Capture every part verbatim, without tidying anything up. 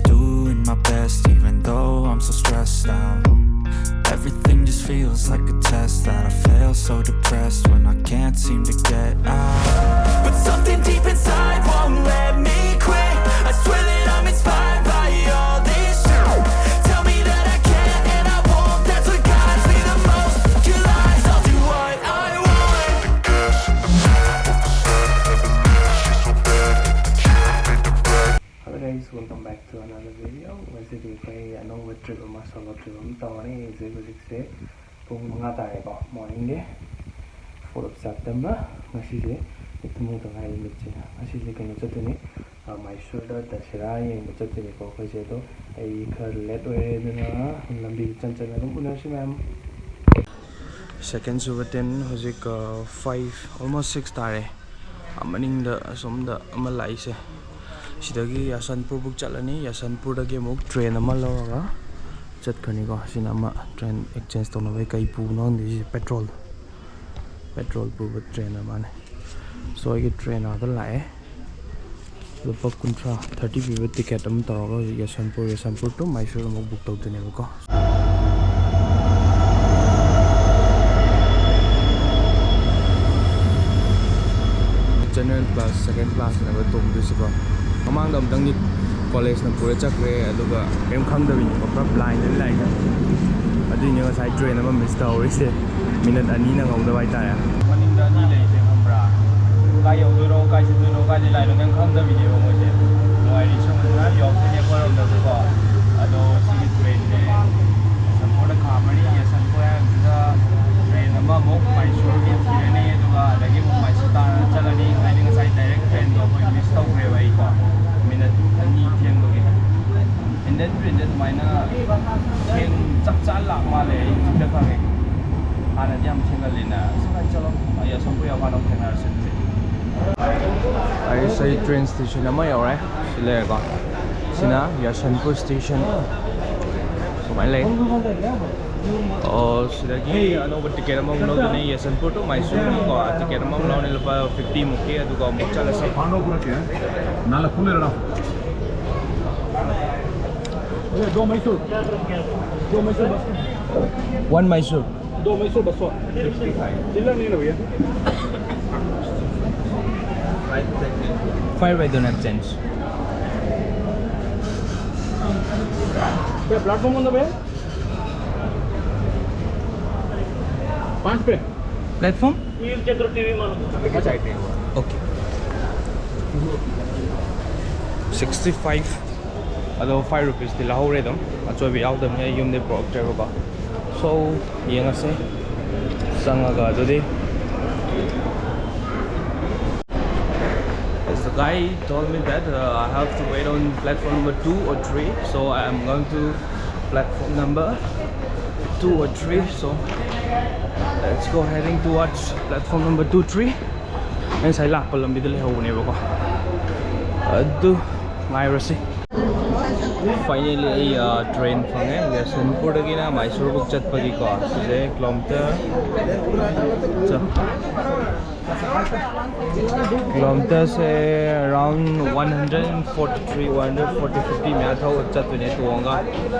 Doing my best, even though I'm so stressed out. Everything just feels like a test that I fail. So depressed when I can't seem to get out. But something deep inside won't let me quit. I swear that I'm inspired by all this shit. Tell me that I can and I won't. That's what guides me the most. Your lies, I'll do what I want. Hello guys, welcome back to another video. ꯉꯁꯤꯗꯤ ꯑꯩꯈꯣꯏ ꯑꯅꯧꯕ trip ꯑꯃ, solo trip ꯑꯃ ꯇꯧꯔꯅꯤ꯫ ꯍꯧꯖꯤꯛ ꯍꯧꯖꯤꯛꯁꯦ ꯄꯨꯡ ꯃꯉꯥ ꯇꯥꯔꯦꯀꯣ, ꯃꯣꯔꯅꯤꯡꯒꯤ ꯐꯣꯔ ꯑꯣꯐ ꯁꯦꯞꯇꯦꯝꯕꯔ꯫ ꯉꯁꯤꯁꯦ ꯍꯦꯛ ꯇꯨꯝꯍꯧꯗ ꯉꯥꯏꯔꯤ ꯃꯤꯠꯁꯦ꯫ ꯉꯁꯤꯁꯦ ꯀꯩꯅꯣ ꯆꯠꯇꯣꯏꯅꯤ, ꯑ, ꯃꯥꯏꯁꯨꯔꯗ ꯗꯁꯦꯔꯥ ꯌꯦꯡꯕ ꯆꯠꯇꯣꯏꯅꯤꯀꯣ ꯑꯩꯈꯣꯏꯁꯦ꯫ ꯑꯗꯣ ꯑꯩ ꯈꯔ ꯂꯦꯠ ꯑꯣꯏꯔꯦ, ꯑꯗꯨꯅ ꯂꯝꯕꯤꯗ ꯆꯟ ꯆꯟꯅ ꯑꯗꯨꯝ ꯎꯅꯔꯁꯤ ꯃꯌꯥꯝ꯫ ꯁꯦꯀꯦꯟ ꯁꯨꯕ ꯇ꯭ꯔꯦꯟ ꯍꯧꯖꯤꯛ, ꯑ, ꯐꯥꯏꯚ, almost ꯁꯤꯛꯁ ꯇꯥꯔꯦ꯫ ꯑ, ꯃꯅꯤꯡꯗ ꯑꯁꯣꯝꯗ ꯑꯃ ꯂꯥꯛꯏꯁꯦ꯫ ꯁꯤꯗꯒꯤ ꯌꯥꯁꯟꯄꯨꯔꯕꯨꯛ ꯆꯠꯂꯅꯤ꯫ ꯌꯥꯁꯟꯄꯨꯔꯗꯒꯤ ꯑꯃꯨꯛ ꯇ꯭ꯔꯦꯟ ꯑꯃ ꯂꯧꯔꯒ ꯆꯠꯈ꯭ꯔꯅꯤꯀꯣ꯫ ꯁꯤꯅ ꯑꯃ ꯇ꯭ꯔꯦꯟ ꯑꯦꯛꯆꯦꯟꯖ ꯇꯧꯅꯕꯒꯤ ꯀꯩ ꯄꯨꯕꯅꯣ ꯈꯪꯗꯦ꯫ ꯁꯤꯁꯦ ꯄꯦꯇ꯭ꯔꯣꯜ, ꯄꯦꯇ꯭ꯔꯣꯜ ꯄꯨꯕ ꯇ꯭ꯔꯦꯟ ꯑꯃꯅꯤ꯫ ꯁꯣ ꯑꯩꯒꯤ ꯇ꯭ꯔꯦꯟ ꯑꯥꯗ ꯂꯥꯛꯑꯦ꯫ ꯂꯨꯄꯥ ꯀꯨꯟꯊ꯭ꯔꯥ, ꯊꯥꯔꯇꯤ ꯄꯤꯕ ꯇꯤꯀꯦꯠ ꯑꯃ ꯇꯧꯔꯒ ꯍꯧꯖꯤꯛ ꯌꯥꯁꯟꯄꯨꯔ, ꯌꯥꯁꯟꯄꯨꯔ to ꯃꯥꯏꯁꯨꯔ ꯑꯃꯨꯛ ꯕꯨꯛ ꯇꯧꯗꯣꯏꯅꯦꯕꯀꯣ꯫ ꯖꯦꯅꯔꯦꯜ ꯀ꯭ꯂꯥꯁ, ꯁꯦꯀꯦꯟ ꯀ꯭ꯂꯥꯁꯅꯦꯕ ꯇꯣꯡꯗꯣꯏꯁꯤꯀꯣ꯫ ꯃꯃꯥꯡꯗ ꯑꯃꯨꯛꯇꯪꯗꯤ ꯀꯣꯂꯦꯖꯅ ꯄꯨꯔ ꯆꯠꯈ꯭ꯔꯦ, ꯑꯗꯨꯒ ꯀꯔꯤꯝ ꯈꯪꯗꯕꯤꯅꯤꯀꯣ, ꯄꯨꯔꯥ ꯕ꯭ꯂꯥꯏꯟꯗꯅꯤ ꯂꯥꯛꯏꯁꯦ꯫ ꯑꯗꯨꯏꯅꯦ ꯉꯁꯥꯏ ꯇ꯭ꯔꯦꯟ ꯑꯃ ꯃꯤꯁ ꯇꯧꯍꯧꯔꯤꯁꯦ, ꯃꯤꯅꯠ ꯑꯅꯤ ꯅꯪꯍꯧꯗꯕ ꯍꯥꯏꯇꯥꯔꯦ꯫ ꯃꯅꯤꯡꯗ ꯑꯅꯤ ꯂꯩꯔꯤꯁꯦ ꯈꯪꯕ꯭ꯔꯥ? ꯀꯥꯏ ꯌꯧꯗꯣꯏꯅꯣ, ꯀꯥꯏ ꯆꯠꯇꯣꯏꯅꯣ, ꯀꯥꯏꯗꯩ ꯂꯥꯛꯏꯅꯣ ꯀꯩꯝ ꯈꯪꯗꯕꯤꯅꯦꯕ ꯃꯣꯏꯁꯦ꯫ ꯅꯨꯡꯉꯥꯏꯔꯤ ꯁꯨꯝ ꯉꯥꯏꯍꯥꯛ ꯌꯧꯔꯛꯇꯣꯏꯅꯦ ꯑꯩꯈꯣꯏꯔꯣꯝꯗꯁꯨꯀꯣ꯫ ꯑꯗꯣ ꯁꯤꯒꯤ ꯇ꯭ꯔꯦꯟꯁꯦ ꯌꯥꯏꯁꯟꯄꯨꯔꯗ ꯈꯥꯝꯃꯅꯤ꯫ ꯌꯥꯏꯁꯟꯄꯨꯔ ꯍꯥꯏꯕꯁꯤꯗ ꯇ꯭ꯔꯦꯟ ꯑꯃ ꯑꯃꯨꯛ ꯃꯥꯏꯁꯨꯔꯒꯤ ꯊꯤꯔꯅꯤ, ꯑꯗꯨꯒ ꯑꯗꯒꯤ ꯑꯃꯨꯛ ꯃꯥꯏꯁꯨꯔ ꯇꯥꯟꯅ ꯆꯠꯂꯅꯤ꯫ ꯍꯥꯏꯗꯤ ꯉꯁꯥꯏ ꯗꯥꯏꯔꯦꯛ ꯇ꯭ꯔꯦꯟꯗꯣ ꯑꯩꯈꯣꯏ ꯃꯤꯁ ꯇꯧꯈ꯭ꯔꯦꯕ ꯑꯩꯀꯣ, ꯃꯤꯅꯠ ꯑꯅꯤ ꯊꯦꯡꯕꯒꯤ꯫ ꯏꯟꯗꯤꯌꯟ ꯇ꯭ꯔꯦꯟꯁꯦ ꯑꯗꯨꯃꯥꯏꯅ ꯊꯦꯡ ꯆꯞ ꯆꯥꯅ ꯂꯥꯛ ꯃꯥꯜꯂꯦ, ꯑꯩ ꯍꯧꯖꯤꯛꯇ ꯈꯪꯉꯦ꯫ ꯍꯥꯟꯅꯗꯤ ꯌꯥꯝ ꯊꯦꯡꯒꯜꯂꯤꯅ꯫ ꯑꯁ, ꯚꯥꯏ, ꯆꯠꯂꯣ꯫ ꯑꯩ ꯑꯁꯣꯝ ꯀꯨꯌꯥ ꯐꯥꯅ ꯑꯃꯨꯛ ꯊꯦꯡꯅꯔꯁꯦ ꯑꯗꯨꯗꯤ꯫ ꯑꯩꯁꯦ ꯇ꯭ꯔꯦꯟ ꯁ꯭ꯇꯦꯁꯟ ꯑꯃ ꯌꯧꯔꯦ꯫ ꯁꯤ ꯂꯩꯔꯦꯀꯣ꯫ ꯁꯤꯅ ꯌꯥꯁꯟꯄꯨꯔ ꯁ꯭ꯇꯦꯁꯟ꯫ ꯁꯨꯃꯥꯏꯅ ꯂꯩ꯫ ꯑꯣ, ꯁꯤꯗꯒꯤ ꯑꯅꯧꯕ ꯇꯤꯀꯦꯠ ꯑꯃꯃꯨꯛ ꯂꯧꯗꯣꯏꯅꯦ, ꯌꯥꯁꯟꯄꯨꯔ to ꯃꯥꯏꯁꯨꯔ ꯀꯣ꯫ ꯇꯤꯀꯦꯠ ꯑꯃꯃꯨꯛ ꯂꯧꯔꯅꯤ, ꯂꯨꯄꯥ ꯐꯤꯐꯇꯤ ꯃꯨꯛꯀꯤ, ꯑꯗꯨꯒ ꯑꯃꯨꯛ ꯆꯠꯂꯁꯦ꯫ ꯐꯥꯟꯗꯧ ꯄꯨꯔꯛꯀꯦ꯫ ꯅꯥꯟꯅ ꯐꯨꯜ ꯂꯩꯔꯣ꯫ भैया, दो मैसूर, दो मैसूर बस। One Mysore. दो मैसूर बस हो। चिल्लर नहीं ना भैया। Five, I don't have change. भैया, प्लेटफॉर्म कौन था भैया? पाँच पे। Platform? अच्छा, okay. Sixty five. ꯑꯗꯣ five rupeesꯇꯤ ꯂꯧꯍꯧꯔꯦ ꯑꯗꯨꯝ꯫ ꯑꯆꯣꯏꯕ ꯌꯥꯎꯗꯕꯅꯤ, ꯑꯩ ꯌꯨꯝꯗꯩ ꯄꯨꯔꯛꯇ꯭ꯔꯦꯕꯀꯣ꯫ So, ꯌꯦꯡꯉꯁꯦ ꯆꯪꯉꯒ ꯑꯗꯨꯗꯤ꯫ As the guy told me that uh, I have to wait on platform number two or three, so I am going to platform number two or three. So let's go heading towards platform number two, three. ꯑꯩ ꯉꯁꯥꯏ ꯂꯥꯛꯄ ꯂꯝꯕꯤꯗ ꯂꯩꯍꯧꯕꯅꯦꯕꯀꯣ, ꯑꯗꯨ ꯉꯥꯏꯔꯁꯤ꯫ Finally ꯑꯩ train ꯐꯪꯉꯦ꯫ ꯌꯦꯁꯋꯟꯠꯄꯨꯔꯗꯒꯤꯅ ꯃꯥꯏꯁꯨꯔꯕꯨꯛ ꯆꯠꯄꯒꯤꯀꯣ꯫ ꯁꯤꯁꯦ kilometre ꯀꯤꯂꯣꯃꯤꯇꯔꯁꯦ around one hundred forty three, one hundred forty, fifty ꯃꯌꯥ ꯊꯧꯔ ꯆꯠꯇꯣꯏꯅꯦ ꯇꯣꯡꯉꯒ꯫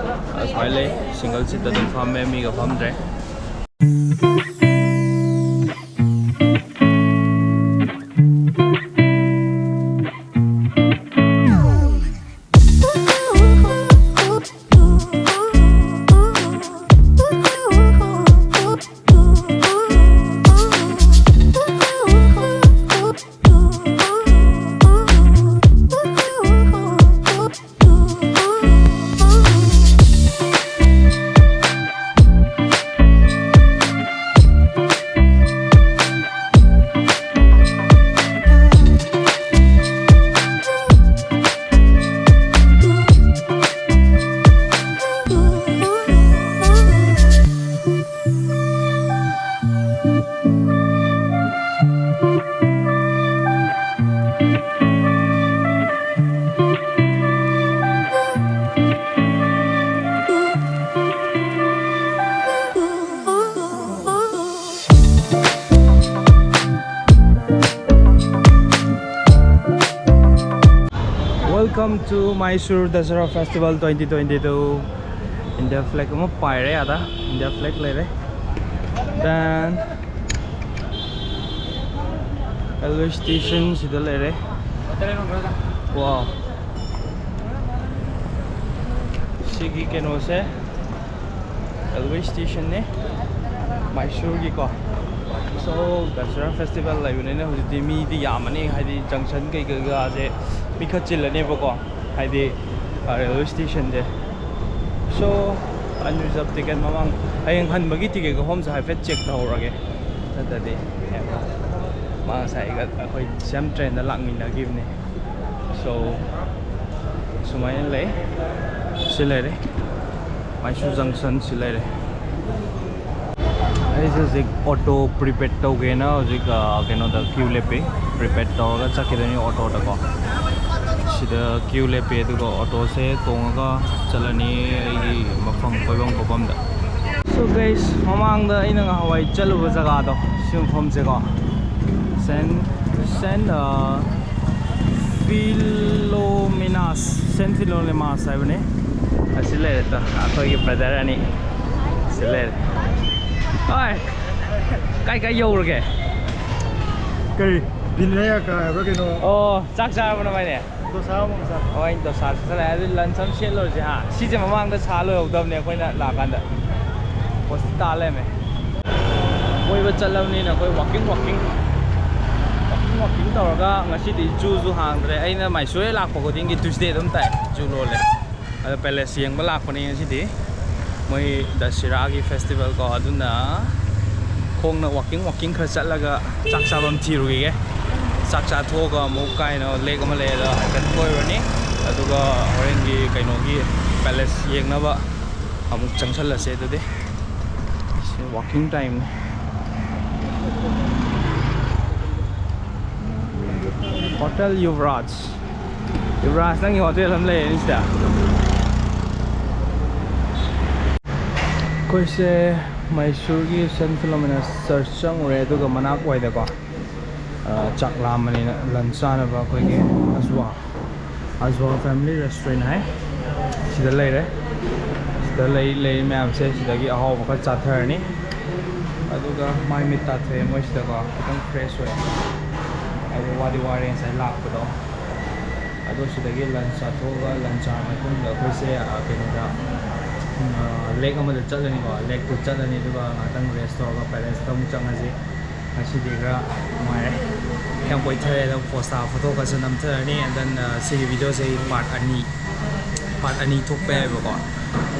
ꯑꯁꯨꯃꯥꯏꯅ ꯂꯩ, ꯁꯤꯡꯒꯜ ꯁꯤꯠꯇ ꯑꯗꯨꯝ ꯐꯝꯃꯦ, ꯃꯤꯒ ꯐꯝꯗ꯭ꯔꯦ꯫ Welcome to Mysore Dasara Festival twenty twenty-two. India flag ꯑꯃ ꯄꯥꯏꯔꯦ ꯑꯥꯗ꯫ India flag ꯂꯩꯔꯦ꯫ Then railway station ꯁꯤꯗ ꯂꯩꯔꯦ꯫ Wow. ꯁꯤꯒꯤ ꯀꯩꯅꯣꯁꯦ railway stationꯅꯦ, ꯃꯥꯏꯁꯨꯔꯒꯤꯀꯣ꯫ So, Dasara festival ꯂꯩꯕꯅꯤꯅ ꯍꯧꯖꯤꯛꯇꯤ ꯃꯤꯗꯤ ꯌꯥꯝꯃꯅꯤ, ꯍꯥꯏꯗꯤ junction ꯀꯩꯀꯩꯒꯁꯦ ꯃꯤ ꯈꯔ ꯆꯤꯜꯂꯅꯦꯕꯀꯣ, ꯍꯥꯏꯗꯤ railway stationꯁꯦ꯫ So, unreserved ticket ꯃꯃꯥꯡ, ꯍꯌꯦꯡ ꯍꯟꯕꯒꯤ ticket ꯀꯛꯐꯝꯁꯦ ꯍꯥꯏꯐꯦꯠ check ꯇꯧꯍꯧꯔꯒꯦ, ꯅꯠꯇ꯭ꯔꯗꯤ ꯃꯥ ꯉꯁꯥꯏꯒ ꯑꯩꯈꯣꯏ same trainꯗ ꯂꯥꯛꯃꯤꯟꯅꯈꯤꯕꯅꯦ꯫ So, ꯁꯨꯃꯥꯏꯅ ꯂꯩ꯫ ꯁꯤ ꯂꯩꯔꯦ꯫ ꯃꯥꯏꯁꯨꯔ junction ꯁꯤ ꯂꯩꯔꯦ꯫ ꯑꯩꯁꯦ ꯍꯧꯖꯤꯛ auto prepaid ꯇꯧꯒꯦꯅ ꯍꯧꯖꯤꯛ, ꯑ, ꯀꯩꯅꯣꯗ queue ꯂꯦꯞꯄꯤ꯫ Prepaid ꯇꯧꯔꯒ ꯆꯠꯈꯤꯗꯣꯏꯅꯤ autoꯗꯀꯣ꯫ ꯁꯤꯗ queue ꯂꯦꯞꯄꯤ, ꯑꯗꯨꯒ autoꯁꯦ ꯇꯣꯡꯉꯒ ꯆꯠꯂꯅꯤ ꯑꯩꯒꯤ ꯃꯐꯝ, ꯀꯣꯏꯐꯝ ꯈꯣꯠꯐꯝꯗ꯫ So guys, ꯃꯃꯥꯡꯗ ꯑꯩꯅ ꯉꯍꯥꯟꯋꯥꯏ ꯆꯠꯂꯨꯕ ꯖꯒꯥꯗꯣ, ꯁꯤ ꯃꯐꯝꯁꯦꯀꯣ, Saint, Saint, ꯑ, Philomenas, Saint Philomenas ꯍꯥꯏꯕꯅꯦ꯫ ꯑꯁꯤ ꯂꯩꯔꯦ ꯇꯣ, ꯑꯩꯈꯣꯏꯒꯤ brother ꯑꯅꯤ꯫ ꯁꯤ ꯂꯩꯔꯦ꯫ ꯍꯣꯏ꯫ ꯀꯥꯏ ꯀꯥꯏ ꯌꯧꯔꯒꯦ? ꯀꯔꯤ? ꯕꯤꯅꯌꯥꯀꯥ ꯍꯥꯏꯕ꯭ꯔꯥ ꯀꯩꯅꯣ? ꯑꯣ, ꯆꯥꯛ ꯆꯥꯔꯕꯣ ꯅꯕꯥꯏꯅꯤ? ꯗꯣꯁꯥ ꯑꯃꯨꯛ ꯆꯥ꯫ ꯍꯣꯏ, ꯗꯣꯁꯥ ꯆꯥꯁꯜꯂꯦ꯫ ꯑꯗꯨꯗꯤ lunch ꯑꯃ ꯁꯦꯠꯂꯨꯔꯁꯦ, ꯍꯥ? ꯁꯤꯁꯦ ꯃꯃꯥꯡꯗ ꯁꯥ ꯂꯣꯏꯍꯧꯗꯕꯅꯦ ꯑꯩꯈꯣꯏꯅ ꯂꯥꯛꯀꯥꯟꯗ꯫ ꯍꯧꯖꯤꯛ ꯇꯥ ꯂꯩꯔꯝꯃꯦ꯫ ꯀꯣꯏꯕ ꯆꯠꯂꯕꯅꯤꯅ ꯑꯩꯈꯣꯏ walking, walking, walking, walking ꯇꯧꯔꯒ ꯉꯁꯤꯗꯤ zooꯁꯨ ꯍꯥꯡꯗ꯭ꯔꯦ꯫ ꯑꯩꯅ ꯃꯥꯏꯁꯨꯔ ꯍꯦꯛ ꯂꯥꯛꯄ ꯈꯨꯗꯤꯡꯒꯤ Tuesday ꯑꯗꯨꯝ ꯇꯥꯏ, zoo ꯂꯣꯜꯂꯦ꯫ ꯑꯗꯣ palace ꯌꯦꯡꯕ ꯂꯥꯛꯄꯅꯦ ꯉꯁꯤꯗꯤ꯫ ꯃꯣꯏ ꯗꯁꯤꯔꯥꯒꯤ festival ꯀꯣ, ꯑꯗꯨꯅ ꯈꯣꯡꯅ walking, walking ꯈꯔ ꯆꯠꯂꯒ ꯆꯥꯛ ꯆꯥꯐꯝ ꯊꯤꯔꯨꯈꯤꯒꯦ꯫ ꯆꯥꯛ ꯆꯥꯊꯣꯛꯑꯒ ꯑꯃꯨꯛ ꯀꯥꯏꯅ lake ꯑꯃ ꯂꯩ, ꯑꯗꯣ ꯍꯥꯏꯐꯦꯠ ꯀꯣꯏꯔꯨꯔꯅꯤ꯫ ꯑꯗꯨꯒ ꯍꯣꯔꯦꯟꯒꯤ ꯀꯩꯅꯣꯒꯤ palace ꯌꯦꯡꯅꯕ ꯑꯃꯨꯛ ꯆꯪꯁꯜꯂꯁꯦ ꯑꯗꯨꯗꯤ꯫ ꯁꯤ walking timeꯅꯤ꯫ Hotel Yuvraj꯫ ꯌꯨꯕꯔꯥꯖ, ꯅꯪꯒꯤ hotel ꯑꯃ ꯂꯩꯔꯦꯅꯦ ꯁꯤꯗ꯫ ꯑꯩꯈꯣꯏꯁꯦ ꯃꯩꯁꯨꯔꯒꯤ Saint Philomena Church ꯆꯪꯉꯨꯔꯦ, ꯑꯗꯨꯒ ꯃꯅꯥꯛ ꯋꯥꯏꯗꯀꯣ, ꯑ, ꯆꯥꯛ ꯂꯥꯝꯕꯅꯤꯅ lunch ꯆꯥꯅꯕ ꯑꯩꯈꯣꯏꯒꯤ ꯑꯁꯋꯥ, ꯑꯖꯋꯥ ꯐꯦꯃꯤꯂꯤ ꯔꯦꯁꯇꯨꯔꯦꯟ ꯍꯥꯏ꯫ ꯁꯤꯗ ꯂꯩꯔꯦ꯫ ꯁꯤꯗ ꯂꯩ ꯂꯩ ꯃꯌꯥꯝꯁꯦ ꯁꯤꯗꯒꯤ ꯑꯍꯥꯎꯕ ꯈꯔ ꯆꯥꯊꯔꯅꯤ꯫ ꯑꯗꯨꯒ ꯃꯥꯏ ꯃꯤꯠ ꯇꯥꯊꯣꯛꯑꯦ ꯃꯣꯏ ꯁꯤꯗꯀꯣ꯫ ꯈꯤꯇꯪ ꯐ꯭ꯔꯦꯁ ꯑꯣꯏ꯫ ꯍꯥꯏꯗꯤ ꯋꯥꯗꯤ ꯋꯥꯔꯦ ꯉꯁꯥꯏ ꯂꯥꯛꯄꯗꯣ꯫ ꯑꯗꯣ ꯁꯤꯗꯒꯤ ꯂꯟꯁ ꯆꯥꯊꯣꯛꯑꯒ, ꯂꯟꯁ ꯆꯥꯔ ꯃꯇꯨꯡꯗ ꯑꯩꯈꯣꯏꯁꯦ, ꯑ, ꯀꯩꯅꯣꯗ, ꯎꯝ, ꯑ, ꯂꯦꯛ ꯑꯃꯗ ꯆꯠꯂꯅꯤꯀꯣ꯫ ꯂꯦꯛꯇꯨ ꯆꯠꯂꯅꯤ, ꯑꯗꯨꯒ ꯉꯥꯛꯇꯪ ꯔꯦꯁ ꯇꯧꯔꯒ ꯄꯦꯂꯦꯁꯇ ꯑꯃꯨꯛ ꯆꯪꯉꯁꯤ꯫ ꯉꯁꯤꯗꯤ ꯈꯔ ꯅꯨꯡꯉꯥꯏꯔꯦ꯫ ꯌꯥꯝ ꯀꯣꯏꯊꯔꯦ꯫ ꯑꯗꯣ ꯄꯣꯁ ꯇꯥ ꯐꯣꯇꯣ ꯈꯔꯁꯨ ꯅꯝꯊꯔꯅꯤ꯫ And then, ꯑ, ꯁꯤꯒꯤ ꯚꯤꯗꯤꯑꯣꯁꯦ ꯑꯩ ꯄꯥꯔꯠ ꯑꯅꯤ, ꯄꯥꯔꯠ ꯑꯅꯤ ꯊꯣꯛꯄ ꯌꯥꯏꯕꯀꯣ,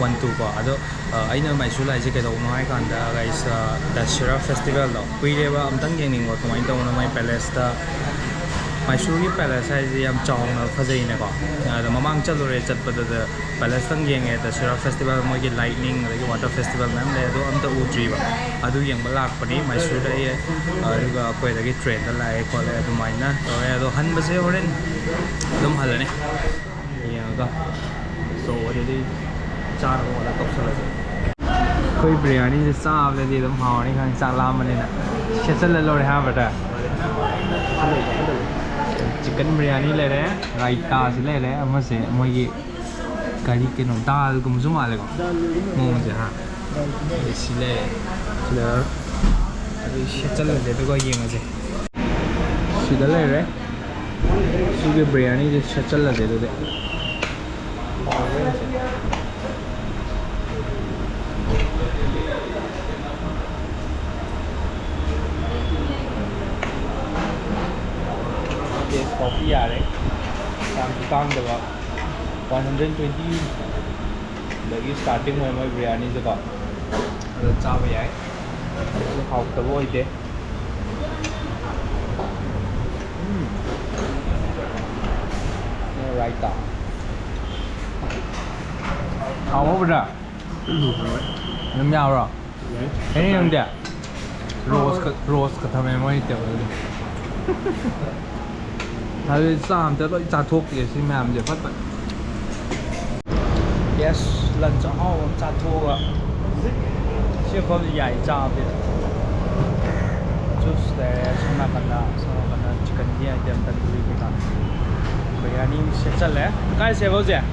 ꯋꯥꯟ ꯇꯨ ꯀꯣ꯫ ꯑꯗꯣ, ꯑ, ꯑꯩꯅ ꯃꯥꯏꯁꯨ ꯂꯥꯛꯏꯁꯦ ꯀꯩꯗꯧꯕꯅꯣ ꯍꯥꯏ ꯀꯥꯟꯗ, ꯒꯥꯏꯁ, ꯑ, ꯗꯁꯦꯔꯥ ꯐꯦꯁꯇꯤꯚꯦꯜꯗꯣ ꯀꯨꯏꯔꯦꯕ ꯑꯝꯇꯪ ꯌꯦꯡꯅꯤꯡꯕ꯫ ꯀꯃꯥꯏꯅ ꯇꯧꯕꯅꯣ ꯃꯣꯏ ꯄꯦꯂꯦꯁꯇ? ꯃꯥꯏꯁꯨꯒꯤ ꯄꯦꯂꯦꯁ ꯍꯥꯏꯁꯦ ꯌꯥꯝ ꯆꯥꯎꯅ ꯐꯖꯩꯅꯦꯀꯣ꯫ ꯑꯗꯣ ꯃꯃꯥꯡ ꯆꯠꯂꯨꯔꯦ, ꯆꯠꯄꯗꯨꯗ ꯄꯦꯂꯦꯁꯇꯪ ꯌꯦꯡꯉꯦ꯫ ꯗꯁꯦꯔꯥ ꯐꯦꯁꯇꯤꯚꯦꯜ, ꯃꯣꯏꯒꯤ ꯂꯥꯏꯠꯅꯤꯡ, ꯑꯗꯒꯤ ꯋꯥꯇꯔ ꯐꯦꯁꯇꯤꯚꯦꯜ ꯃꯌꯥꯝ ꯂꯩ, ꯑꯗꯣ ꯑꯝꯇ ꯎꯗ꯭ꯔꯤꯕ꯫ ꯑꯗꯨ ꯌꯦꯡꯕ ꯂꯥꯛꯄꯅꯤ ꯃꯥꯏꯁꯨꯔꯗ ꯑꯩ꯫ ꯑꯗꯨꯒ ꯑꯩꯈꯣꯏꯗꯒꯤ ꯇ꯭ꯔꯦꯟꯗ ꯂꯥꯛꯑꯦ ꯈꯣꯠꯂꯦ ꯑꯗꯨꯃꯥꯏꯅ ꯇꯧꯔꯦ꯫ ꯑꯗꯣ ꯍꯟꯕꯁꯦ ꯍꯣꯔꯦꯟ ꯑꯗꯨꯝ ꯍꯜꯂꯅꯤ꯫ ꯌꯦꯡꯉꯒ꯫ So, ꯑꯗꯨꯗꯤ ꯆꯥꯅꯕ ꯑꯣꯔꯗꯔ ꯇꯧꯁꯜꯂꯁꯦ꯫ ꯑꯩꯈꯣꯏ ꯕꯤꯔꯌꯥꯅꯤꯁꯦ ꯆꯥꯕꯗꯗꯤ ꯑꯗꯨꯝ ꯍꯥꯎꯔꯅꯤ ꯈꯪꯉꯤ, ꯆꯥꯛ ꯂꯥꯝꯕꯅꯤꯅ꯫ ꯁꯦꯠꯆꯜꯂ ꯂꯣꯏꯔꯦ ꯍꯥ, ꯕ꯭ꯔꯗꯔ? ꯆꯤꯛꯀꯟ ꯕꯤꯔꯌꯥꯅꯤ ꯂꯩꯔꯦ, ꯔꯥꯏꯇꯥꯁꯤ ꯂꯩꯔꯦ, ꯑꯃꯁꯦ ꯃꯣꯏꯒꯤ ꯀꯔꯤ ꯀꯩꯅꯣ, ꯗꯥꯜꯒꯨꯝꯕꯁꯨ ꯃꯥꯜꯂꯦꯀꯣ ꯃꯑꯣꯡꯁꯦ ꯍꯥ꯫ ꯑꯗꯩ ꯁꯤ ꯂꯩꯔꯦ꯫ ꯁꯤꯗ ꯑꯗꯨ ꯁꯦꯠꯆꯜꯂꯁꯦ ꯑꯗꯨꯒ ꯌꯦꯡꯉꯁꯦ꯫ ꯁꯤꯗ ꯂꯩꯔꯦ꯫ ꯁꯤꯒꯤ ꯕꯤꯔꯌꯥꯅꯤꯁꯦ ꯁꯦꯠꯆꯜꯂꯁꯦ ꯑꯗꯨꯗꯤ꯫ ꯇꯦꯁ ꯀꯣꯐꯤ ꯌꯥꯔꯦ꯫ ꯌꯥꯝꯁꯨ ꯇꯥꯡꯗꯕ꯫ One hundred twenty ꯗꯒꯤ starting ꯑꯣꯏ ꯃꯣꯏ ꯕꯤꯔꯌꯥꯅꯤꯁꯦꯀꯣ꯫ ꯑꯗꯣ ꯆꯥꯕ ꯌꯥꯏ꯫ ꯑꯗꯨ ꯍꯥꯎꯇꯕ ꯑꯣꯏꯗꯦ꯫ ꯎꯝ꯫ ꯔꯥꯏꯇꯥ꯫ ꯍꯥꯎꯕ꯭ꯔꯥ? ꯑꯗꯨꯝ ꯌꯥꯕ꯭ꯔꯣ? ꯌꯥꯏ꯫ ꯑꯩ ꯅꯪꯗꯤ? ꯔꯣꯁꯀ, ꯔꯣꯁꯀ ꯊꯝꯃꯦ ꯃꯣꯏ ꯇꯦꯕꯜꯗ꯫ ꯑꯗꯨꯗꯤ ꯆꯥ ꯑꯝꯇ ꯂꯣꯏ ꯆꯥꯊꯣꯛꯀꯦ ꯁꯤ ꯃꯌꯥꯝꯁꯦ ꯐꯠ ꯐꯠ꯫ Yes, lunch ꯑꯍꯥꯎꯕ ꯑꯃ ꯆꯥꯊꯣꯛꯑꯒ ꯁꯤ ꯃꯐꯝꯁꯤ ꯌꯥꯏ ꯆꯥꯕꯗꯤ꯫ Juice ꯂꯩꯔꯦ ꯁꯣꯝ ꯅꯥꯀꯟꯗ, ꯁꯣꯝ ꯅꯥꯀꯟꯗ chickenꯒꯤ item, ꯇꯟꯗꯨꯔꯤ ꯀꯩꯀꯥ꯫ ꯕꯤꯔꯌꯥꯅꯤ ꯁꯦꯠ ꯆꯠꯂꯦ꯫ ꯀꯥꯏ ꯁꯦꯕ ꯍꯧꯖꯤꯛ?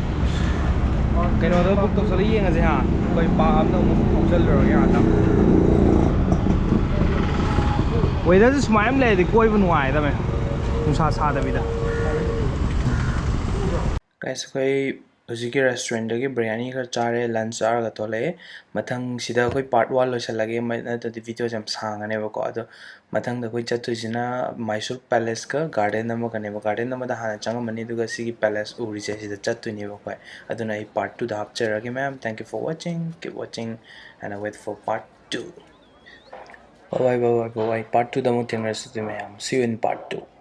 ꯀꯩꯅꯣꯗ ꯕꯨꯛ ꯇꯧꯁꯜꯂ ꯌꯦꯡꯉꯁꯦ ꯍꯥ꯫ ꯑꯩꯈꯣꯏ ꯄꯥ ꯑꯝꯗ ꯑꯃꯨꯛ ꯊꯧꯖꯜꯂꯨꯔꯒꯦ ꯉꯥꯛꯇꯪ꯫ ꯋꯦꯗꯔꯁꯦ ꯁꯨꯃꯥꯏꯅ ꯑꯃ ꯂꯩꯔꯗꯤ ꯀꯣꯏꯕ ꯅꯨꯡꯉꯥꯏꯒꯗꯕꯅꯦ, ꯅꯨꯡꯁꯥ ꯁꯥꯗꯕꯤꯗ꯫ ꯒꯥꯏꯁ, ꯑꯩꯈꯣꯏ ꯍꯧꯖꯤꯛꯀꯤ ꯔꯦꯁꯇꯨꯔꯦꯟꯗꯒꯤ ꯕꯤꯔꯌꯥꯅꯤ ꯈꯔ ꯆꯥꯔꯦ, ꯂꯟꯁ ꯆꯥꯔꯒ ꯊꯣꯛꯂꯛꯑꯦ꯫ ꯃꯊꯪꯁꯤꯗ ꯑꯩꯈꯣꯏ ꯄꯥꯔꯠ ꯋꯥꯟ ꯂꯣꯏꯁꯤꯜꯂꯒꯦ, ꯃ-, ꯅꯠꯇ꯭ꯔꯗꯤ ꯚꯤꯗꯤꯑꯣꯁꯦ ꯌꯥꯝ ꯁꯥꯡꯉꯅꯦꯕꯀꯣ꯫ ꯑꯗꯣ ꯃꯊꯪꯗ ꯑꯩꯈꯣꯏ ꯆꯠꯇꯣꯏꯁꯤꯅ ꯃꯥꯏꯁꯨꯔ ꯄꯦꯂꯦꯁꯀ ꯒꯥꯔꯗꯦꯟ ꯑꯃꯒꯅꯦꯕ꯫ ꯒꯥꯔꯗꯦꯟ ꯑꯃꯗ ꯍꯥꯟꯅ ꯆꯪꯉꯝꯃꯅꯤ, ꯑꯗꯨꯒ ꯁꯤꯒꯤ ꯄꯦꯂꯦꯁ ꯎꯔꯤꯁꯦ ꯁꯤꯗ ꯆꯠꯇꯣꯏꯅꯦꯕ ꯑꯩꯈꯣꯏ꯫ ꯑꯗꯨꯅ ꯑꯩ ꯄꯥꯔꯠ ꯇꯨꯗ ꯍꯥꯞꯆꯔꯒꯦ ꯃꯌꯥꯝ꯫ Thank you for watching, keep watching and wait for part two. Bye bye, bye bye, bye bye. Part ꯇꯨꯗ ꯑꯃꯨꯛ ꯊꯦꯡꯅꯔꯁꯤ ꯃꯌꯥꯝ, see you in part two.